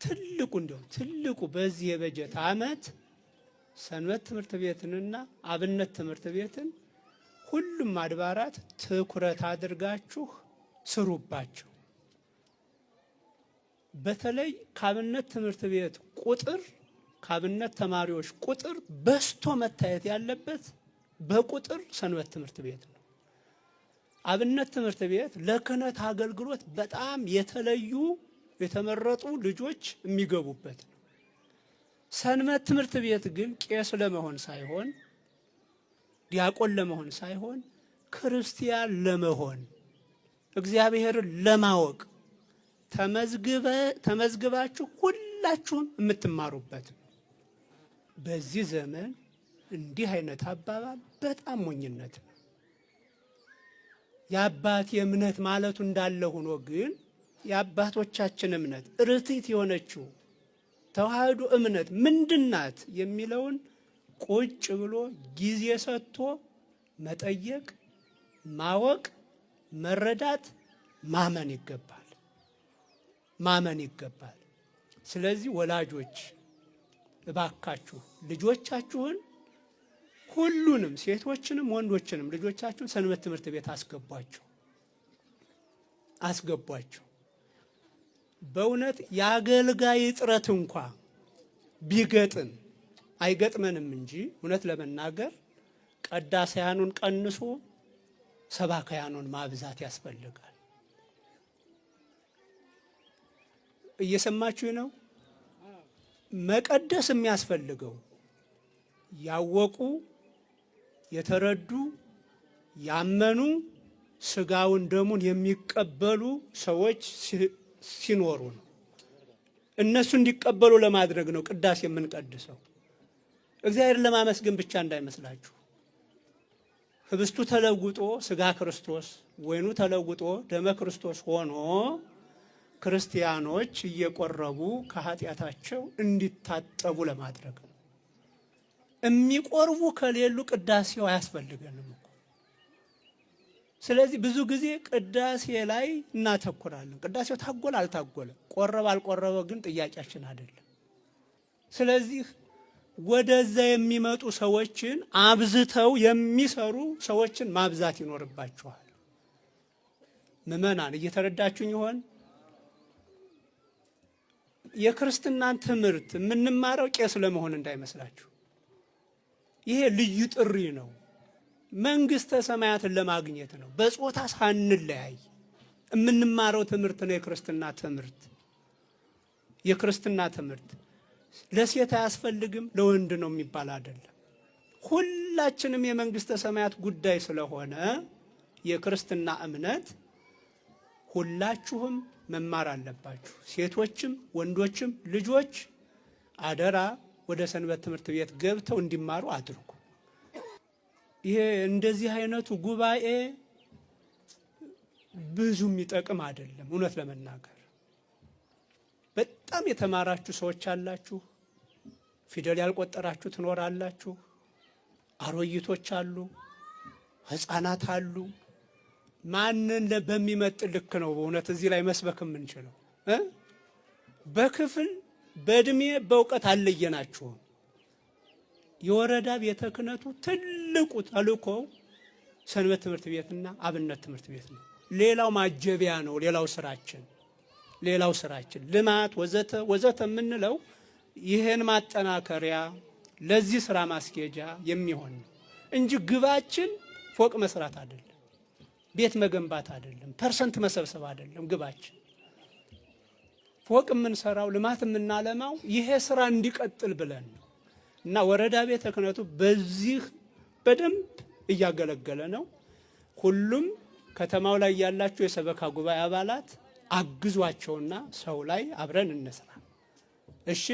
ትልቁ እንዲሁም ትልቁ በዚህ የበጀት ዓመት ሰንበት ትምህርት ቤትንና አብነት ትምህርት ቤትን ሁሉም አድባራት ትኩረት አድርጋችሁ ስሩባቸው። በተለይ ከአብነት ትምህርት ቤት ቁጥር ከአብነት ተማሪዎች ቁጥር በዝቶ መታየት ያለበት በቁጥር ሰንበት ትምህርት ቤት ነው። አብነት ትምህርት ቤት ለክህነት አገልግሎት በጣም የተለዩ የተመረጡ ልጆች የሚገቡበት ነው። ሰንበት ትምህርት ቤት ግን ቄስ ለመሆን ሳይሆን ዲያቆን ለመሆን ሳይሆን ክርስቲያን ለመሆን እግዚአብሔርን ለማወቅ ተመዝግባችሁ ሁላችሁም የምትማሩበት ነው። በዚህ ዘመን እንዲህ አይነት አባባል በጣም ሞኝነት ነው። የአባቴ እምነት ማለቱ እንዳለ ሆኖ ግን የአባቶቻችን እምነት ርትዕት የሆነችው ተዋህዶ እምነት ምንድናት የሚለውን ቁጭ ብሎ ጊዜ ሰጥቶ መጠየቅ፣ ማወቅ፣ መረዳት፣ ማመን ይገባል። ማመን ይገባል። ስለዚህ ወላጆች እባካችሁ ልጆቻችሁን ሁሉንም ሴቶችንም ወንዶችንም ልጆቻችሁን ሰንበት ትምህርት ቤት አስገቧቸው አስገቧቸው። በእውነት የአገልጋይ እጥረት እንኳ ቢገጥም አይገጥመንም እንጂ እውነት ለመናገር ቀዳሳያኑን ቀንሶ ሰባካያኑን ማብዛት ያስፈልጋል። እየሰማችሁ ነው። መቀደስ የሚያስፈልገው ያወቁ የተረዱ ያመኑ ስጋውን ደሙን የሚቀበሉ ሰዎች ሲኖሩ ነው። እነሱ እንዲቀበሉ ለማድረግ ነው ቅዳሴ የምንቀድሰው። እግዚአብሔርን ለማመስገን ብቻ እንዳይመስላችሁ። ህብስቱ ተለውጦ ስጋ ክርስቶስ፣ ወይኑ ተለውጦ ደመ ክርስቶስ ሆኖ ክርስቲያኖች እየቆረቡ ከኃጢአታቸው እንዲታጠቡ ለማድረግ ነው። የሚቆርቡ ከሌሉ ቅዳሴው አያስፈልገንም እኮ። ስለዚህ ብዙ ጊዜ ቅዳሴ ላይ እናተኩራለን። ቅዳሴው ታጎለ አልታጎለ፣ ቆረበ አልቆረበ ግን ጥያቄያችን አይደለም። ስለዚህ ወደዛ የሚመጡ ሰዎችን አብዝተው የሚሰሩ ሰዎችን ማብዛት ይኖርባቸዋል። ምዕመናን እየተረዳችሁኝ ይሆን? የክርስትናን ትምህርት የምንማረው ቄስ ለመሆን እንዳይመስላችሁ። ይሄ ልዩ ጥሪ ነው። መንግስተ ሰማያትን ለማግኘት ነው። በጾታ ሳንለያይ የምንማረው ትምህርት ነው። የክርስትና ትምህርት የክርስትና ትምህርት ለሴት አያስፈልግም ለወንድ ነው የሚባል አይደለም። ሁላችንም የመንግስተ ሰማያት ጉዳይ ስለሆነ የክርስትና እምነት ሁላችሁም መማር አለባችሁ። ሴቶችም ወንዶችም ልጆች አደራ ወደ ሰንበት ትምህርት ቤት ገብተው እንዲማሩ አድርጉ። ይሄ እንደዚህ አይነቱ ጉባኤ ብዙ የሚጠቅም አይደለም። እውነት ለመናገር በጣም የተማራችሁ ሰዎች አላችሁ፣ ፊደል ያልቆጠራችሁ ትኖራላችሁ፣ አሮይቶች አሉ፣ ሕፃናት አሉ። ማንን በሚመጥን ልክ ነው በእውነት እዚህ ላይ መስበክ የምንችለው? በክፍል በእድሜ በእውቀት አልለየናችሁም። የወረዳ ቤተ ክህነቱ ትልቁ ተልእኮው ሰንበት ትምህርት ቤትና አብነት ትምህርት ቤት ነው። ሌላው ማጀቢያ ነው። ሌላው ስራችን ልማት ወዘተ ወዘተ የምንለው ይህን ማጠናከሪያ ለዚህ ስራ ማስኬጃ የሚሆን ነው እንጂ ግባችን ፎቅ መስራት አይደለም፣ ቤት መገንባት አይደለም፣ percent መሰብሰብ አይደለም ግባችን። ፎቅ የምንሰራው ልማት የምናለማው ይሄ ስራ እንዲቀጥል ብለን ነው እና ወረዳ ቤተ ክህነቱ በዚህ በደንብ እያገለገለ ነው። ሁሉም ከተማው ላይ ያላችሁ የሰበካ ጉባኤ አባላት አግዟቸውና ሰው ላይ አብረን እንስራ። እሺ፣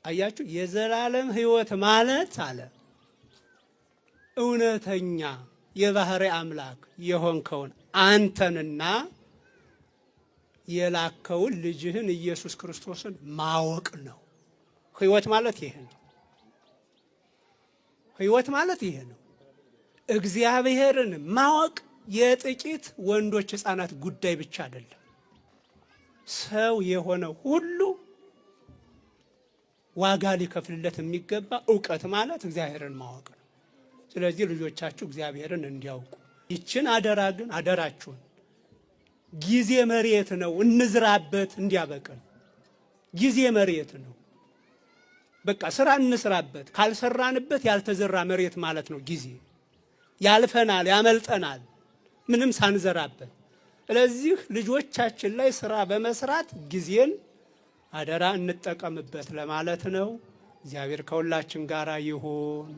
አያችሁ፣ የዘላለም ሕይወት ማለት አለ እውነተኛ የባህሪ አምላክ የሆንከውን አንተንና የላከውን ልጅህን ኢየሱስ ክርስቶስን ማወቅ ነው። ሕይወት ማለት ይሄ ነው። ሕይወት ማለት ይሄ ነው። እግዚአብሔርን ማወቅ የጥቂት ወንዶች ሕፃናት ጉዳይ ብቻ አይደለም። ሰው የሆነ ሁሉ ዋጋ ሊከፍልለት የሚገባ እውቀት ማለት እግዚአብሔርን ማወቅ ነው። ስለዚህ ልጆቻችሁ እግዚአብሔርን እንዲያውቁ ይችን አደራ ግን አደራችሁን ጊዜ መሬት ነው፣ እንዝራበት እንዲያበቅል። ጊዜ መሬት ነው። በቃ ስራ እንስራበት። ካልሰራንበት ያልተዘራ መሬት ማለት ነው። ጊዜ ያልፈናል፣ ያመልጠናል ምንም ሳንዘራበት። ስለዚህ ልጆቻችን ላይ ስራ በመስራት ጊዜን አደራ እንጠቀምበት ለማለት ነው። እግዚአብሔር ከሁላችን ጋር ይሁን።